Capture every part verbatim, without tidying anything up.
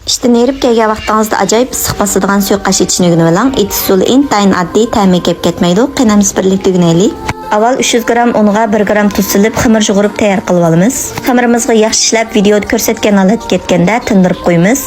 ئىشتىن ھېرىپ كەلگەن ۋاقتىڭىزدا ئاجايىپ ئىسسىق باسىدىغان سۇيۇقئاش ئېتىشنى ئۆگىنىۋېلىڭ. ئېتىش ئۇسۇلى ئىنتايىن ئاددىي، تەمى كەپ كەتمەيدۇ. قېنى، ھەممىسى بىرلىكتە ئۆگىنەيلى. ئاۋۋال ئۈچ يۈز گرام ئۇنغا بىر گرام تۇز سېلىپ، خېمىر يۇغۇرۇپ تەييار قىلىۋالىمىز. خېمىرىمىزغا ياخشى ئىشلەپ، ۋىدېئودا كۆرسەتكەن ھالەتكە يەتكەندە تىندۇرۇپ قويىمىز.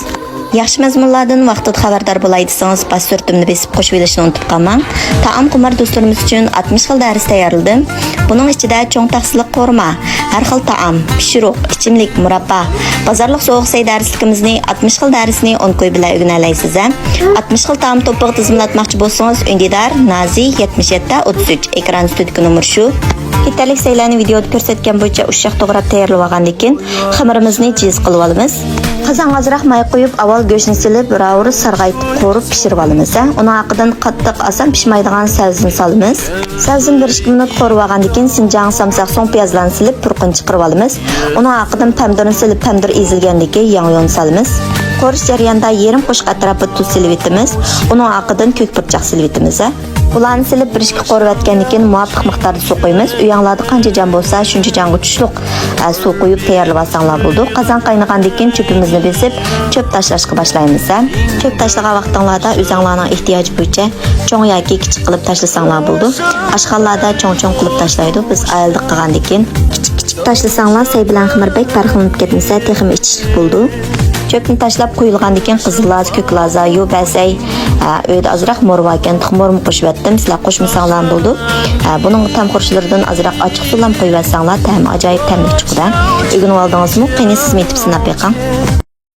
ياخشى مەزمۇنلاردىن ۋاقتىدا خەۋەردار بولاي دېسىڭىز، باش سۈرتۈمنى بېسىپ قوشۇۋېلىشنى ئۇنتۇپ قالماڭ. تائام قۇمار دوستلىرىمىز ئۈچۈن ئاتمىش خىل دەرس تەييارلىدىم. بۇنىڭ ئىچىدە چوڭ تاخسىلىق قورۇما، ھەر خىل تائام، پىشۇرۇق، ئىچىملىك، مۇراببا، بازارلىق سوغۇق سەي دەرسلىكىمىزنى ئاتمىش خىل دەرسنى ئون كوي بىلەن ئۆگىنەلەيسىز ھە. ئاتمىش خىل تائام توپىغا تىزىملاتماقچى بولسىڭىز، ئۈندىدار نازى يەتمىش يەتتە ئوتتۇز ئۈچ، ئېكران ئۈستىدىكى نومۇر شۇ. كېتەرلىك سەيلەرنى ۋىدېئودا كۆرسەتكەن بويىچە ئۇششاق توغراپ تەييارلىۋالغاندىن كېيىن، خېمىرىمىزنى جىز قىلىۋالىمىز. قازانغا ئازراق ماي قۇيۇپ، ئاۋۋال گۆشنى سېلىپ، راۋۇرۇس سارغايتىپ قورۇپ پىشۇرۇۋالىمىز ھە. ئۇنىڭ ئارقىدىن قاتتىق، ئاسان پىشمايدىغان سەۋزىنى سالىمىز. سەۋزىنى بىر ئىككى مىنۇت قورۇۋالغاندىن كېيىن، سىنجاڭ سامساق سوڭ پىيازلارنى سېلىپ، پۇرىقىنى چىقىرىۋالىمىز. ئۇنىڭ ئارقىدىن پەمىدۇرنى سېلىپ، پەمىدۇر ئېزىلگەندىن كېيىن، ياڭيۇنى سالىمىز. قورۇش جەريانىدا يېرىم قوشۇق ئەتراپىدا تۇز سېلىۋېتىمىز. ئۇنىڭ ئارقىدىن كۆك پۇرچاق سېلىۋېتىمىز ھە. بۇلارنى سېلىپ، بىر ئىككى قورۇۋەتكەندىن كېيىن، مۇۋاپىق مىقداردا سۇ قۇيىمىز. ئۆيۈڭلاردا قانچە جان بولسا، شۇنچە جانغا چۈشلۈك، ئە، سۇ قۇيۇپ تەييارلىۋالساڭلار بولىدۇ. قازان قاينىغاندىن كېيىن، چۆپىمىزنى بېسىپ، چۆپ تاشلاشقا باشلايمىز ھە. چۆپ تاشلىغان ۋاقتىڭلاردا ئۆزۈڭلارنىڭ ئېھتىياجى بويىچە چوڭ ياكى كىچىك قىلىپ تاشلىساڭلار بولىدۇ. ئاشخانىلاردا چوڭ-چوڭ قىلىپ تاشلايدۇ. بىز ئائىلىدە قىلغاندىن كېيىن، كىچىك-كىچىك تاشلىساڭلار، سەي بىلەن خېمىر بەك پەرقلىنىپ كەتمىسە، تېخىمۇ ئىچىشلىك بولىدۇ. چۆپنى تاشلاپ قويۇلغاندىن كېيىن، قىزىل لازا، كۆك لازا، يۇ بەسەي، ئە، ئۆيدە ئازراق مورا باركەن، تېخى مورىمۇ قوشۇۋەتتىم. سىلەر قوشمىساڭلارمۇ بولىدۇ. ئە، بۇنىڭغا تەم خۇرۇچلىرىدىن ئازراق ئاچچىق سۇلام قويۇۋەتسەڭلار، تەمى ئاجايىپ تەملىك چىقىدۇ. ئۆگىنىۋالدىڭىزمۇ؟ قېنى، سىزمۇ ئېتىپ سىناپ بېقىڭ.